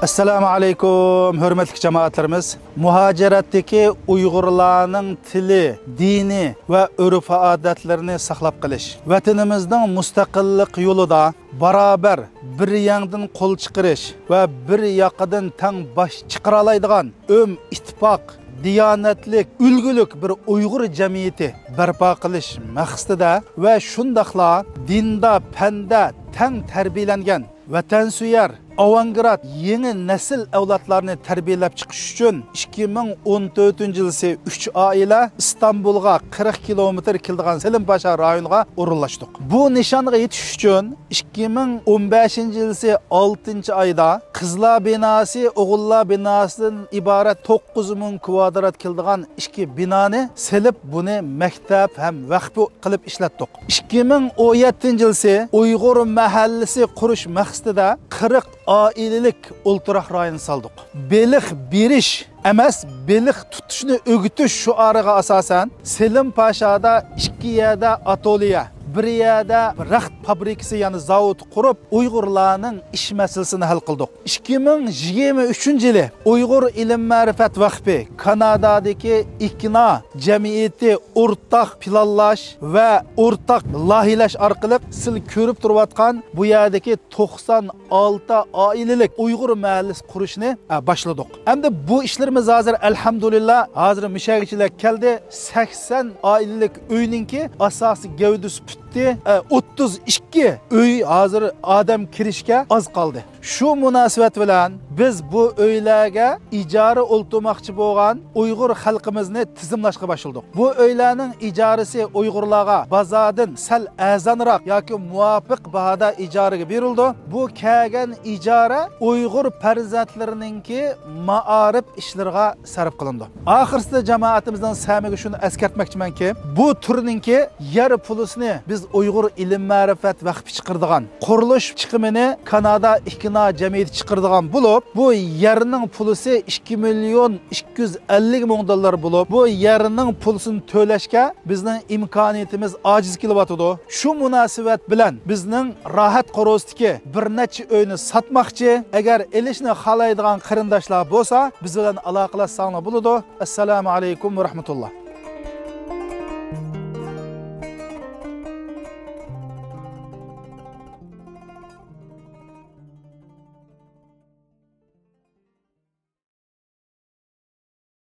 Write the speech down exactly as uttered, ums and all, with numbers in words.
ئەسسالامۇ ئەلەيكۇم، ھۆرمەتلىك جامائەتلىرىمىز. مۇھاجىرەتتىكى ئۇيغۇرلارنىڭ تىلى، دىنى ۋە ئۆرپ-ئادەتلىرىنى ساقلاپ قېلىش، ۋەتىنىمىزنىڭ مۇستەقىللىق يولىدا بارابەر بىر يەڭدىن قول چىقىرىش ۋە بىر ياقىدىن تەڭ باش چىقىرالايدىغان ئۆم ئىتتىپاق، دىيانەتلىك، ئۈلگىلىك بىر ئۇيغۇر جەمئىيىتى بەرپا قىلىش مەقسىتىدە ۋە شۇنداقلا دىندا، پەندە تەڭ تەربىيەلەنگەن، ۋەتەنسۆيەر، ئاۋانگراد، يېڭى نەسىل ئەۋلادلارنى تەربىيەلەپ چىقىش ئۈچۈن ئىككى مىڭ ئون تۆتىنچى يىلىسى ئۈچ ئائىلە ئىستانبۇلغا قىرىق كىلومېتىر كېلىدىغان سېلىم پاشا رايونىغا ئورۇنلاشتۇق. بۇ نىشانغا يېتىش ئۈچۈن ئىككى مىڭ ئون بەشىنچى يىلىسى ئالتىنچى ئايدا قىزلار بىناسى، ئوغۇللار بىناسىدىن ئىبارەت توققۇز مىڭ كۋادرات كېلىدىغان ئىككى بىنانى سېلىپ، بۇنى مەكتەپ ھەم ۋەقپى قىلىپ ئىشلەتتۇق. ئىككى مىڭ ئون يەتتىنچى يىلىسى ئۇيغۇر مەھەللىسى قۇرۇش مەقسىتىدە قىرىق ئائىلىلىك ئولتۇراق رايون سالدۇق. بېلىق بېرىش ئەمەس، بېلىق تۇتۇشنى ئۆگىتىش شوئارىغا ئاساسەن، سېلىم پاشادا ئىككى يەردە ئاتوليە، بىر يەردە رەخت فابرىكىسى، يەنى زاۋۇت قۇرۇپ، ئۇيغۇرلارنىڭ ئىش مەسىلىسىنى ھەل قىلدۇق. ئىككى مىڭ يىگىرمە ئۈچىنچى يىلى ئۇيغۇر ئىلىم مەرىپەت ۋەقپى كانادادىكى ئىكنا جەمئىيىتى ئورتاق پىلانلاش ۋە ئورتاق لايىھەلەش ئارقىلىق سىل كۆرۈپ تۇرۇۋاتقان بۇ يەردىكى توقسان ئالتە ئائىلىلىك ئۇيغۇر مەھەللىسى قۇرۇشنى، ئە، باشلىدۇق. ئەمدى بۇ ئىشلىرىمىز ھازىر، ئەلھەمدۇلىللا، ھازىر مۇشەگىچىلەر كەلدى. سەكسەن ئائىلىلىك ئۆينىڭكى ئاساسىي گەۋدىسى پۈتتى. ئە، ئوتتۇز ئىككى ئۆي ھازىر ئادەم كىرىشكە ئاز قالدى. شۇ مۇناسىۋەت بىلەن بىز بۇ ئۆيلەرگە ئىجارە ئولتۇرماقچى بولغان ئۇيغۇر خەلقىمىزنى تىزىملاشقا باشلىدۇق. بۇ ئۆيلەرنىڭ ئىجارىسى ئۇيغۇرلارغا بازاردىن سەل ئەرزانراق ياكى مۇۋاپىق باھادا ئىجارىگە بېرىلىدۇ. بۇ كەلگەن ئىجارە ئۇيغۇر پەرزەنتلىرىنىڭكى مائارىپ ئىشلىرىغا سەرپ قىلىنىدۇ. ئاخىرسىدا جامائىتىمىزنىڭ سەمىگە شۇنى ئەسكەرتمەكچىمەنكى، بۇ تۈرنىڭكى يەر پۇلىسىنى بىز ئۇيغۇر ئىلىم مەرىپەت ۋەقپى چىقىرىدىغان، قۇرۇلۇش چىقىمىنى كانادا ئىكنا جەمئىيىتى چىقىرىدىغان بولۇپ، بۇ يەرنىڭ پۇلىسى ئىككى مىليون ئىككى يۈز ئەللىك مىڭ دوللار بولۇپ، بۇ يەرنىڭ پۇلىسىنى تۆلەشكە بىزنىڭ ئىمكانىيىتىمىز ئاجىز كېلىۋاتىدۇ. شۇ مۇناسىۋەت بىلەن بىزنىڭ راھەت قورۇسىدىكى بىر نەچچە ئۆينى ساتماقچى. ئەگەر ئېلىشنى خالايدىغان قېرىنداشلار بولسا، بىز بىلەن ئالاقىلەشسەڭلار بولىدۇ. ئەسسالامۇ ئەلەيكۇم ۋە رەھمەتۇللا.